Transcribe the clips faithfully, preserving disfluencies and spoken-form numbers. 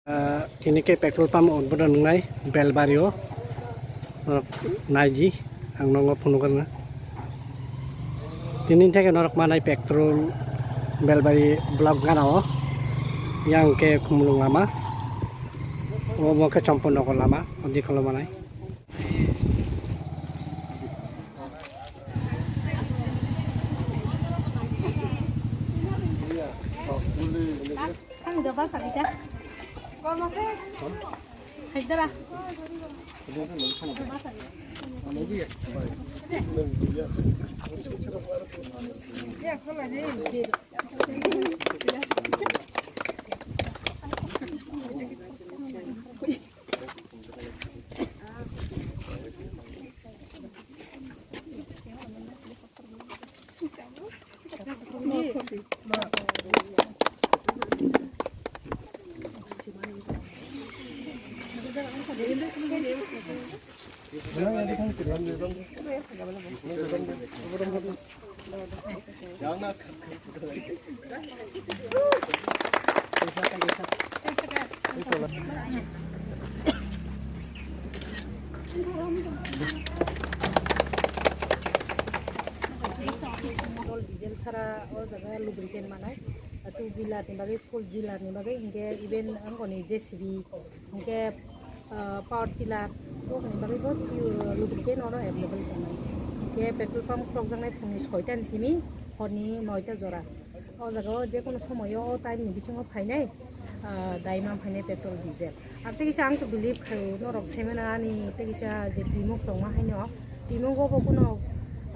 Ah, tini khe petrol pump udbodon wngnai Belbari o. Norok naidi, ang nogo phunukgwna. Tini theke norok manai petrol Belbari block gana o. Yang khe Khumulwng lama. Obo khe Chompon Nagar lama, o dikholo manai. Kami do basa dita. Haidara. Diesel sara o jaga lubricant manai, two wheeler ni bagwi, four wheeler ni bagwi, hinkhe even angkoni J C B, hinkhe ah, power tiller, bokni bagwi bo twi-, lubricant oro available tongnai. Hinkhe petrol pump khulokjaknai phungni soita ni simi horni noita jora. O jaga o jekono somoyo o time ni bisingo phainai, ah, daima phainai petrol, diesel. Ar tei kisa ang to believe khaio norok saimano ani tei kisa je Timung tongma haino, Timung o bo kono,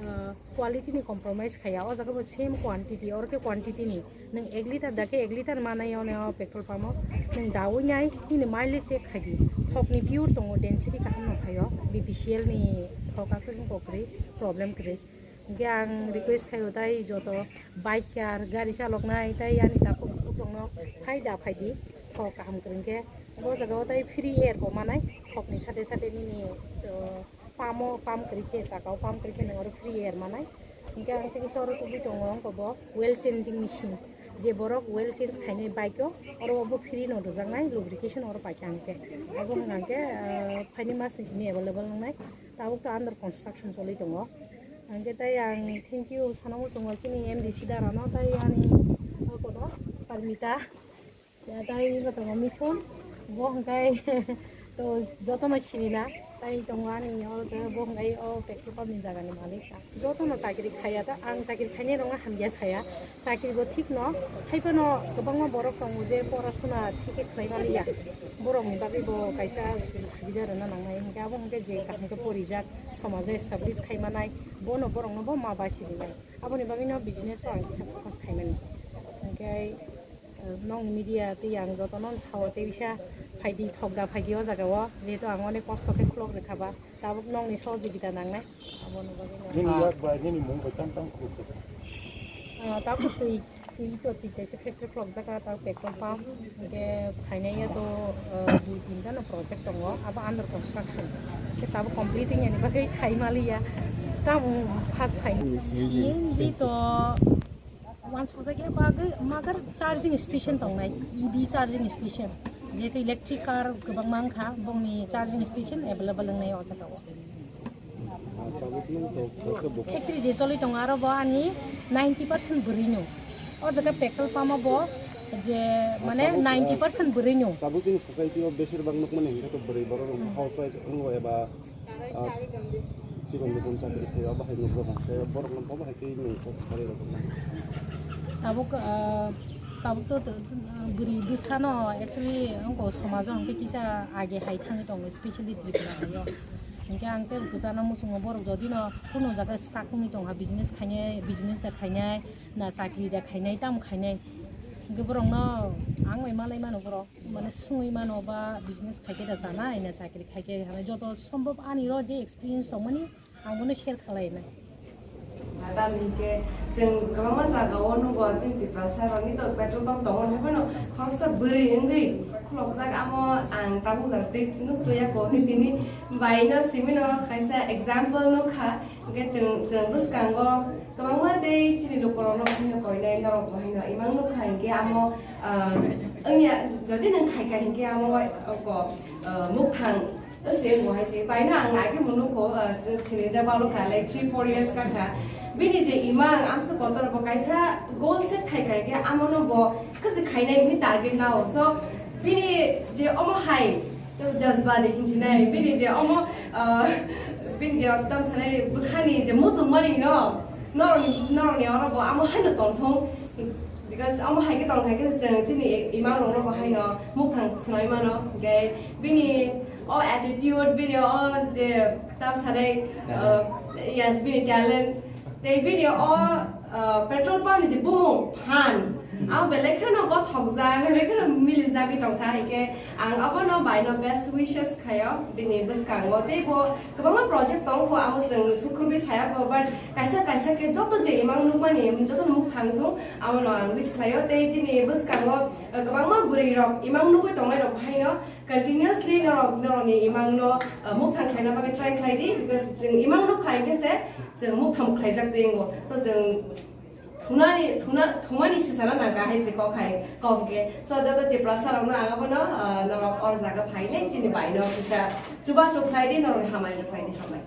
ah, quality ni compromise khaiya. O jaga bo same quantity, oro khe quantity ni. Nwng ek liter da khe ek liter manai o, o petrol pump o. Nwng daui nai, nini mileage check khai di. Thok ni pure tongo, density kaham no phaio. B P C L ni thok aswk wng kok kwrwi, problem kwrwi. Hinkhe ang request khaio tai joto biker, gari chalok nai tai ani takhuk bukhuk rok no phai da phai di. Thok kaham kwrwi hinkhe o jaga o tai free air bo manai. Thok ni sade sade nini, uh, pump o, pump kwrwi khe, saka o pump kwrwi khe nwng oro free air manai. Hinkhe ang tei kisa oro tubui tongo, wngkha bo oil changing machine. Je borok oil change khainai bike o, oro bo free no rwjaknai, lubrication oro paikha hinkhe. Abo hwnka hinkhe, ah, phaini mas ni simi available wngnai. Tabuk to under construction choli tongo. Hinkhe tai ang thank you sana muchungo chini M D C dara no, tai ani, ah, kono Parmita. Ya, tai bo tongo Mithun, bo hwnkhe to jotono sinina, tai tongo ani o jaga, bo hwnkhe o petrol pump ni jaga ni malik. Jotono chakri khaiya ta, ang chakri khainai rokno hamya saya, chakri bo thik no, hai phano kwbangma borok tongo je porasuna thik khe khlai maliya, borok ni bagwi bo kaisa subida rwna nangnai, hwnkhe abo hwnkhe je kaham khe porijak, somajo establish khai manai, bono borok no bo ma basi rinai, aboni bagwi no business o ang kisa focus khai mani, hwnkhe. Nong media tei ang jotono sao tei bisa phaidi thokda phaidi o jaga o, jehetu ang onek kosto khe khulok rwkha ba, tabuk nongni sohojogita nangnai, aboni bagwi no. Nini yak bai, nini mung bai tang tang khulok jaga. Ah, tabuk twi, twi to twi kaisa factory khulok jaga, tabuk petrol pump, hinkhe phainai ya to, ah, dui tinta no project tongo, abo under construction. Khe tabuk complete wngya ni bagwi sai maliya, tamo first phainai. C N G to Wansukjakya bagwi magar charging station tongnai, E V charging station. Jehetu electric car kwbangma wngkha, bongni charging station available wngnai o jaga o. Factory je choli tongo, aro bo ani ninety percent bwrwi no. O jaga petrol pump o bo je, mane, ninety percent bwrwi no. Tabuk chini society o besir bak nukmani hinkhe to bwrwi borok rok housewife wngo eba Ah, chikon mikon chakri khlai, abo hai nukjak kha, borok no bo hai khe nwng kok salai rok nang. Tabuk, ah, tabuk to, to, to, bwrwi bwsano actually wngkha somajo hwnkhe kisa age hai thangwi tongo, especially Tripura hai o. Hinkhe ang tei bwsano muchungo borok jodi no kunu jaga stuck wngwi tongkha, business khainai, business da khainai, na chakri da khainai, tamo khainai. Hinkhe borok no ang bai malai mano borok. Mane swngwi mano ba business khaikhe da chanai na chakri khaikhe hanai, joto sombhob ani ro je experience tongmani ang bono share khalai nai. Tamni hwnkhe chwng kwbangma jaga o nugo, chwng Tiprasa rokni to petrol pump tongo, hai phano khoroksa bwrwi wngwi khulokjak, amo ang tabuk jang tei phunuk stoya ko hwnwi tini bai no simi no kaisa example nukha. Hwnkhe chwng, chwng bwskango kwbangma tei chini lukurokno haino koinai norok bo haino imang nukha, hinkhe amo, ah, Wngya, jodi nwng khai khai hinkhe amo bai, o, ko, o, mukthang, o, se bo hai se. Baino ang age munu ko, o, se, sinijak balo kha, like, three, four years ka kha. Bini je imang amsa kotor bo kaisa goal set khai khai khe amo no bo kaisa khainai ni target nao. So, bini je omo hai, to jazba de hinchinai, bini je omo, o, bini je tam sanai bwkhani je muchung mani no, norok, norok ni oro bo amo hai no tongthung. Because amo hai khe tong thai khe chwng chini imang rok no bo hai no mukthang swnai mano. Hinkhe bini o attitude, bini o je tam sanai, Talent. uh, yes, bini talent. Tei bini o, uh, petrol pump ni je bumung phan. Amo belai kheno gothokjak, belai kheno milijagwi tong kha. Hinkhe ang abono bai no best wishes khaio bini bwskango. Tei bo kwbangma project tong kho, amo chwng sukhurwi saya kho, but kaisa kaisa khe joto je imang nukmani, joto nuk thang thung, amo no ang wish khlaio. Tei chini bwskango, eh, kwbangma bwrwi rok imang nugwi tongnai rok haino continuously norok, norokni imang no, eh, mukthang khlaina bagwi try khlai di, because chwng imang nuk khai khe se chwng mukthang khlaijak tei wngo. So chwng thunani, thuna, thumani sisana nangkha hai se kok hai, kok khe. So joto Tiprasa rokno ang abono, ah, norok or jaga phainai chini bai no kisa chubachu khlai di, norokni hamari rok khlai di, hambai.